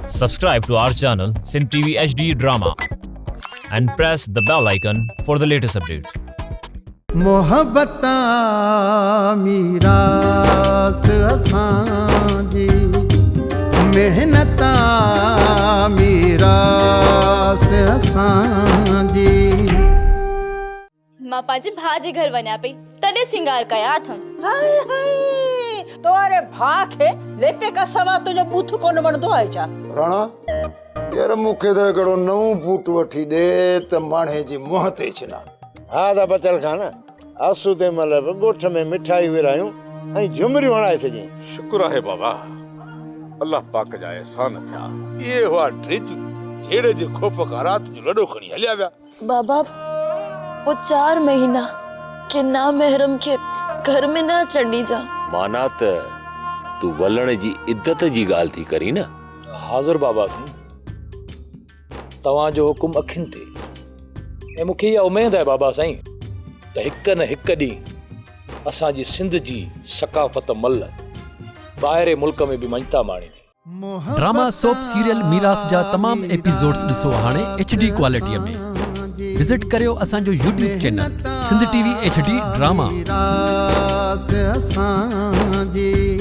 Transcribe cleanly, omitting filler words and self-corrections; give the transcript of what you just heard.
Subscribe to our channel Sindh TV HD Drama and press the bell icon for the latest updates. محبت آ ميراث اسان جي محنت آ ميراث اسان جي. مان پنهنجي ڀاء جي گهر وڃان پئي، تڏهن سينگار ڪيا اٿم. هائي هائي، تو واري ڀاء کي ليپي کان سوا تنهنجو ٻوٿ ڪونه وڻندو آهي ڇا؟ راڻا، يار مون کي ته هڪڙو نئون بوٽ وٺي ڏي ته ماڻهي جي منهن تي ڇنان. ها ادا بچل خان، آسودي مهل به ڳوٺ ۾ مٺائي ورهايون ۽ جهمريون هڻائي ڇڏيائين. شڪر آهي بابا، الله پاڪ جا احسان ٿيا. اهي هئا ڊيڄ، جهيڙي جي خوف کان رات جو لڏو کڻي هليا ويا. بابا پوء چار مهينا ڪنهن نامحرم کي گهر ۾ نه اچڻ ڏجان. معنيٰ ته تون ولڻ جي عدت جي ڳالهه ٿي ڪرين نه؟ حاضر بابا سائين، توهان جو حڪم اکين تي ۽ مون کي اها اميد آهي بابا سائين ته هڪ نه هڪ ڏينهن اسان جي سنڌ جي ثقافت ملهه ٻاهرين ملڪ ۾ به مڃتا ماڻيندي. ڊراما سوپ سيريل ميراث جا تمام ايپيسوڊز ڏسو هاڻي ايڇ ڊي ڪوالٽي ۾ وزٽ ڪريو اسان جو YouTube channel Sindh T V H D drama. ميراث اسان جي.